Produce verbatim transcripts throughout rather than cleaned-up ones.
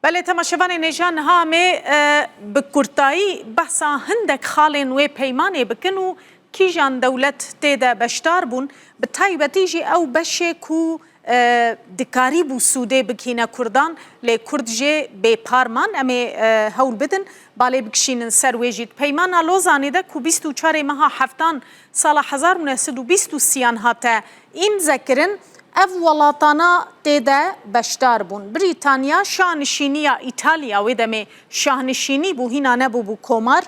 Belê, temaşevanên hêja, niha em ê, e, bi kurtayî behsa hindek xalên wê peymanê bikin û kîjan dewlet tê de beşdar bûn, bi taybetî jî ew beşê ku, e, dikarîbû sûdê bigihîne Kurdan, lê Kurd jê bêpar man. Em ê, e, hewl bidin, balê bikişînin ser wê jî. Di Peymana Lozanê de ku bîst û çarê meha heftan sala hezar û neh sed û bîst û sêyan hate îmze kirin, ev welatana tê de beşdar bûn. Brîtanya şahnişîniya Îtalya, wê demê şahnişînî bû, hîna nebûbû komar.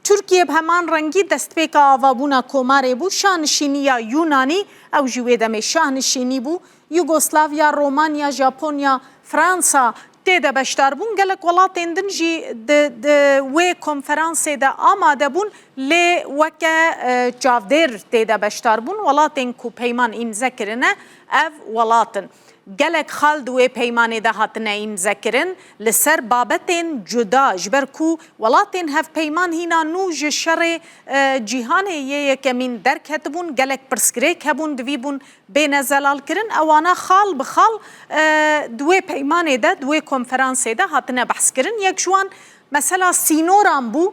Tirkiye bi heman rengî destpêka avabûna komarê bû. Şahnişîniya Yûnanî, ew jî wê demê şahnişînî bû. Yugoslavya, Romanya, Japonya, Fransa tê de beşdar bûn. Gelek welatên din jî di, di wê konferansê de amade bûn, lê weke, e, çavdêr tê de beşdar bûn. Welatên ku peyman îmze kirine, ev welat in. Gelek xal di wê peymanê de hatine îmze kirin li ser babetên cuda, ji ber ku welatên hevpeyman hîna nû ji şerê, e, cîhanê yê yekemîn derketibûn, gelek pirsgirêk hebûn, divî bûn bêne zelalkirin. Ewana xal bi xal, e, di wê peymanê de, di wê konferansê de hatine behskirin. Yek ji wan mesela sînoran bû.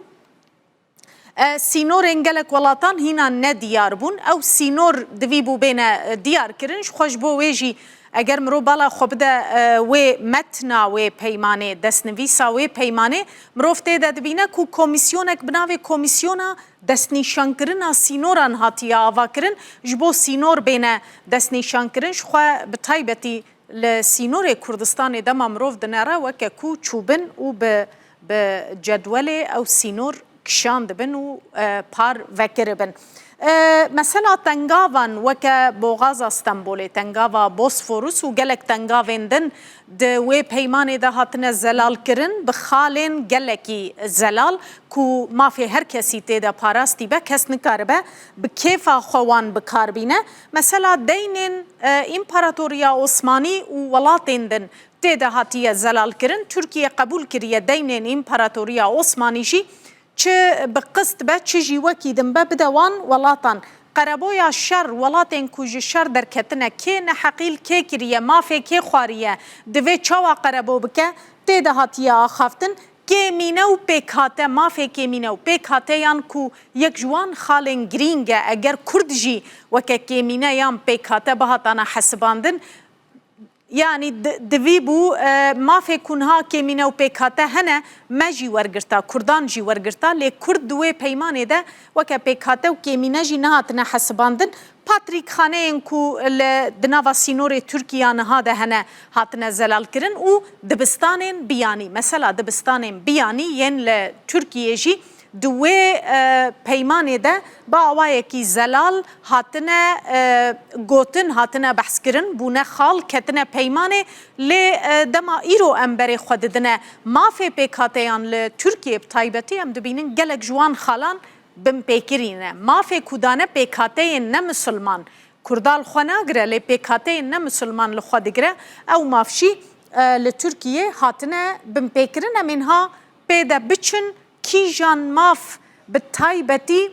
E, sînorên gelek welatan hîna nediyar bûn. Ew sînor divî bû bêne, e, diyar kirin. Ji xwe ji bo wê jî eger mirov bala xwe bide, e, wê metna wê peymanê, destnivîsa wê peymanê, mirov tê de dibîne ku komîsyonek bi navê Komîsyona Destnîşankirina Sînoran hatiye avakirin. Ji bo sînor bêne destnîşankirin, ji xwe bi taybetî li sînorê Kurdistanê dema mirov dinere weke ku çûbin û bi, bi cedwelê ew sînor kişan dibin û, e, par vekiribin. E, mesela tengavan weke Boxaza Stenbolê, tengava Bosforus û gelek tengavên din di wê peymanê de hatine zelalkirin, bi xalên gelekî zelal ku mafê her kesî tê de parastî be, kes nikaribe bi kêfa xwe wan bi kar bîne. Mesela deynên, e, Împaratoriya Osmanî û welatên din tê de hatiye zelalkirin. Tirkiye qebûl kiriye deynên Împaratoriya Osmanî jî çi bi qist be, çi jî wekî din be, bide wan welatan. Qereboya şer, welatên ku ji şer derketine, kê neheqî li kê kiriye, mafê kê xwariye, divê çawa qerebo bike, tê de hatiye axaftin. Kêmîne û pêkhate, mafê kêmîne û pêkhateyan ku yek ji wan xalên girîng e, eger Kurd jî weke kêmîne yan pêkhate bihatana hesibandin, yanî di-, divî bû, e, mafê ku niha kêmîne û pêkhate hene, me jî wergirta, Kurdan jî wergirta, lê Kurd di wê peymanê de weke pêkhate û kêmîne jî nehatine hesibandin. Patrîkxaneyên ku li, di nava sînorê Tirkiya niha de hene, hatine zelalkirin û dibistanên biyanî, mesela dibistanên biyanî yên li Tirkiyê jî di wê, e, peymanê de bi awayekî zelal hatine, e, gotin, hatine behskirin, bûne xal, ketine peymanê, lê, e, dema îro em berê xwe didine mafê pêkhateyan li Tirkiyê bi taybetî, em dibînin gelek ji wan xalan binpêkirî ne. Mafê ku dane pêkhateyên ne misilman, Kurda li xwe nagire, lê pêkhateyên ne misilman li xwe digire, ew maf jî, e, li Tirkiyê hatine binpêkirin. Em ê niha pê de biçin, kîjan maf bi taybetî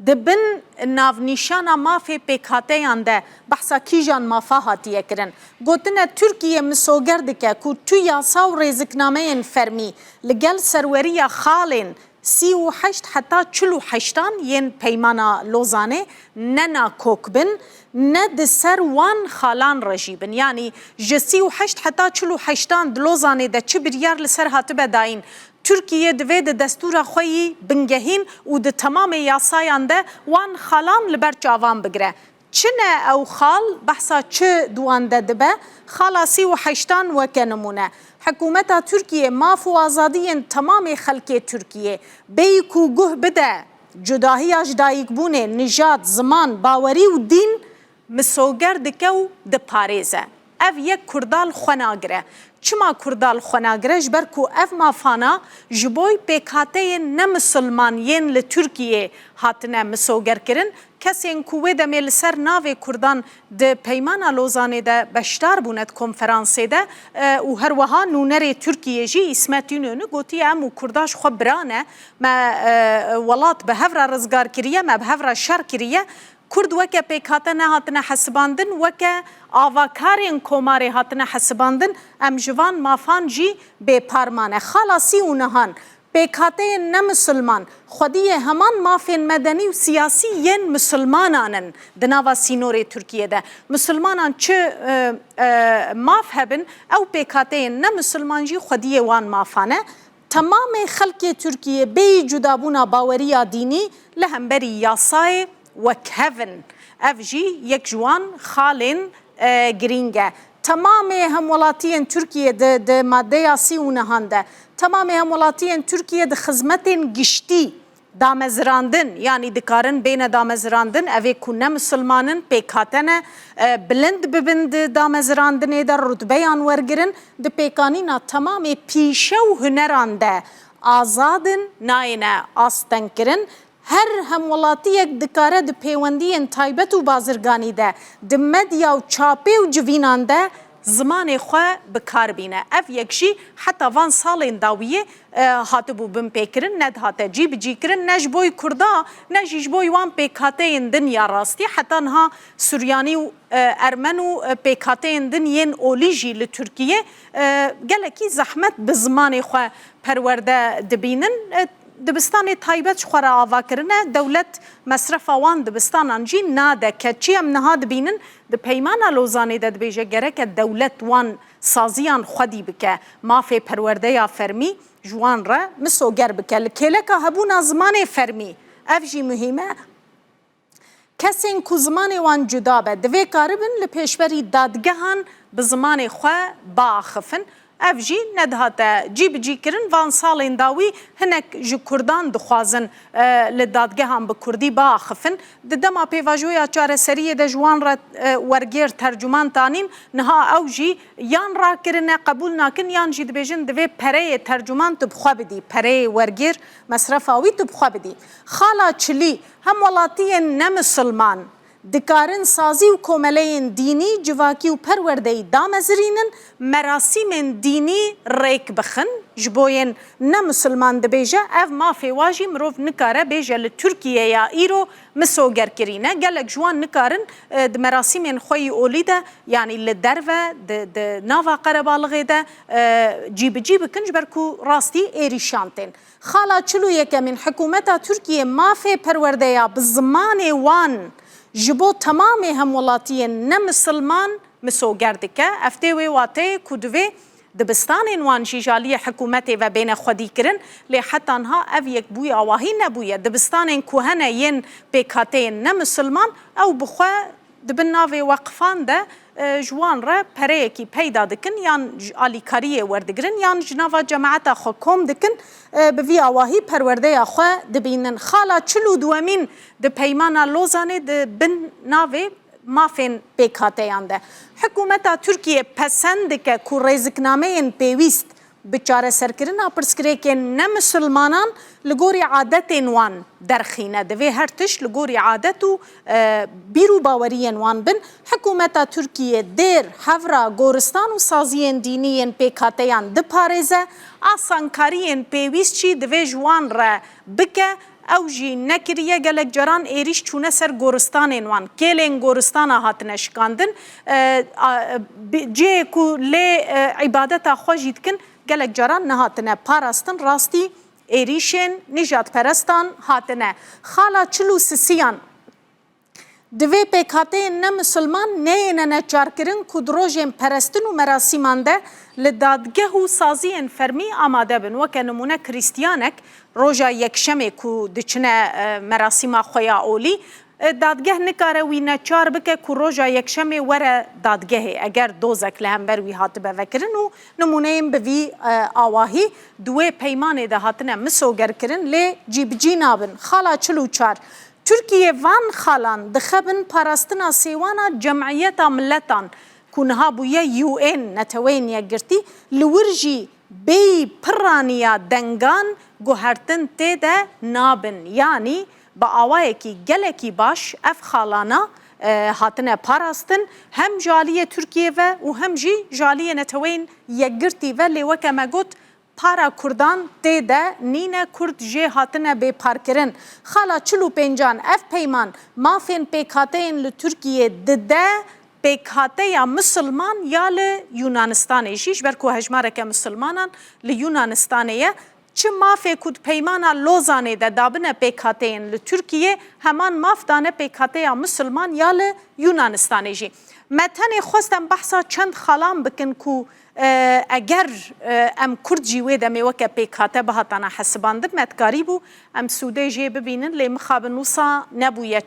di bin navnîşana mafê pêkhateyan de behsa kîjan mafa hatiye kirin. Gotine, Tirkiye misoger dike ku tu yasa û rêziknameyên fermî li gel serweriya xalên sî û heşt heta çil û heştan yên Peymana Lozanê ne nakok bin, ne di ser wan xalan re jî bin. Yanî ji sî û heşt heta çil û heştan di Lozanê de çi biryar li ser hatibe dayîn, Tirkiye divê di destûra xwe yî bingehîn û di temamê yasayan de wan xalan li ber çavan bigire. Çi ne ew xal, behsa çi di wan de dibe? Xala sî û heştan weke nimûne. Hikûmeta Tirkiyê maf û azadiyên temamê xelkê Tirkiyê, bêyî ku guh bide cudahiya ji dayikbûnê, nijad, ziman, bawerî û dîn, misoger dike û diparêze. Ev yek Kurda li xwe nagire. Çima Kurda li xwe nagire? Ji ber ku ev mafana ji bo pêkhateyên nemisilman yên li Tirkiyê hatine misogerkirin. Kesên ku wê demê li ser navê Kurdan di Peymana Lozanê de beşdar bûne, di konferansê de, e, û her wiha nûnerê Tirkiyê jî, Îsmet Înönü, gotiye, em û Kurda ji xwe bira ne, me, e, welat bi hev re rizgar kiriye, me bi hev re şer kiriye. Kurd weke pêkhate nehatine hesibandin, weke avakarên komarê hatine hesibandin, em ji van mafan jî bêpar mane. Xala sî û nehan, pêkhateyên nemisilman, xwediyê heman mafên medenî û siyasî yên misilmanan in di nava sînorê Tirkiyê de. Misilmanan çi, e, e, maf hebin, ew pêkhateyên nemisilman jî xwediyê wan mafan e. Temamê xelkê Tirkiyê bêyî cudabûna baweriya dînî li hemberî yasayê wekhev in. Ev jî yek ji wan xalên, e, girîng e. Temamê hemwelatiyên Tirkiyê di, di maddeya sî û nehan de, temamê hemwelatiyên Tirkiyê di xizmetên giştî damezirandin, yanî dikarin bêne damezirandin, evê ku ne misilman in, pêkhate ne, e, bilind bibin di damezirandinê de, rutbeyan wergirin, di pêkanîna temamê pîşe û huneran de azad in, nayêne astengkirin. Her hemwelatiyek dikare di pêwendiyên taybet û bazirganî de, di medya û çapê û civînan de zimanê xwe bi kar bîne. Ev yek jî heta van salên dawiyê, e, hatibû binpêkirin, nedihate cîbicîkirin, ne ji boy Kurda, ne jî ji boy wan pêkhateyên din ya rastî. Heta niha Suryanî û, e, Ermen û, e, pêkhateyên din yên olî jî li Tirkiyê, e, gelekî zehmet bi zimanê xwe perwerde dibînin. E, dibistanê taybet ji xwe re ava kirine, dewlet mesrefa wan dibistanan jî nade. Keçî em niha dibînin, di Peymana Lozanê de dibêje gereke dewlet wan saziyan xwedî bike, mafê perwerdeya fermî ji wan re misoger bike. Li kêleka hebûna zimanê fermî, ev jî muhîm e. Kesên ku zimanê wan cuda be, divê karibin li pêşberî dadgehan bi zimanê xwe biaxifin. Ev jî nedihate cîbicîkirin. Van salên dawî hinek ji Kurdan dixwazin, e, li dadgehan bi Kurdî biaxifin. Di dema pêvajoya çareseriyê de ji wan re, e, wergêr tercuman tanîm, niha ew jî yan rakirine, qebûl nakin, yan jî dibêjin divê pereyê tercuman tu bi xwe bidî, pereyê wergêr, mesrefa wî tu bi xwe bidî. Xala Çilî, hemwelatiyên nemisilman dikarin sazî û komeleyên dînî, civakî û perwerdeyî damezirînin, merasîmên dînî rêk bixin. Ji bo yên ne misilman dibêje, ev mafê wa jî mirov nikare bêje li Tirkiyeya îro misoger kirîne. Gelek ji wan nikarin, e, di merasîmên xwe yî olî de, yanî li derve, di, di nava qerebalixê de, e, cîbicî bikin, ji ber ku rastî êrîşan tên. Xala çil û yekemîn, hikûmeta Tirkiyê mafê perwerdeya bi zimanê wan ji bo temamê hemwelatiyên ne misilman misoger dike. Ev tê wê wateyê ku divê dibistanên wan jî ji aliyê hikûmetê ve bêne xwedîkirin, lê heta niha ev yek bûye awahî nebûye. Dibistanên ku hene yên pêkhateyên ne misilman, ew bi xwe di bin navê weqifan de, e, ji wan re pereyekî peyda dikin, yan ji alîkariyê werdigirin, yan ji nava cemaeta xwe kom dikin, e, bi vî awahî perwerdeya xwe dibînin. Xala çil û duwemîn di Peymana Lozanê di bin navê mafên pêkhateyan de. Hikûmeta Tirkiyê pesend dike ku rêziknameyên pêwîst bi çareserkirina pirsgirêkên ne misilmanan li gorî adetên wan derxîne. Divê her tişt li gorî adet û, e, bîr û baweriyên wan bin. Hikûmeta Tirkiyê dêr, hevra, goristan û saziyên dînî yên pêkhateyan diparêze. Asankariyên pêwîst jî divê ji wan re bike. Ew jî nekiriye, gelek caran êrîş çûne ser goristanên wan. Kêlên goristana hatine şikandin. E, a, bi-, cihê ku lê, e, îbadeta xwe jî dikin, gelek caran nehatine parastin. Rastî êrîşên nîjadperestan hatine. Xala çil û sisiyan, divê pêkhateyên ne misilman neyêne neçarkirin ku di rojên perestin û merasîman de li dadgeh û saziyên fermî amade bin. Weke nimûne, Krîstiyanek roja Yekşemê ku diçine, e, merasîma xwe ya olî, e, dadgeh nikare wî neçar bike ku roja Yekşemê were dadgehê, eger dozek li hember wî hatibe vekirin û nimûneyên bi vî, e, awahî di wê peymanê de hatine misogerkirin, lê cîbicî nabin. Xala çil û çar. Tirkiye van xalan dixe bin parastina sêwana Cemiyeta Miletan ku niha bûye U N, Neteweyên Yekgirtî, li wir jî bêyî piraniya dengan guhertin tê de nabin. Yanî bi awayekî gelekî baş ev xalana, e, hatine parastin, hem ji aliyê Tirkiyê ve û hem jî ji aliyê Neteweyên Yekgirtî ve. Lê weke me got, Para Kurdan tê de nîne, Kurd jê hatine bêparkirin. Xala çil û pêncan, ev peyman mafên pêkhateyên li Tirkiyê dide pêkhateya misilman ya li Yunanistanê jî, ji ber ku hejmareke misilmanan li Yunanistanê ye. Çi mafê ku di peymana Lozanê de dabine pêkhateyên li Tirkiyê, heman maf dane pêkhateya misilman ya li Yunanistanê jî. Me tenê xwest em behsa çend xalan bikin ku, e, eger, e, em Kurd jî wê demê weke pêkhate bihatana hesibandin, me dikarîbû em sûdê jê bibînin, lê mixabin wisa nebûye.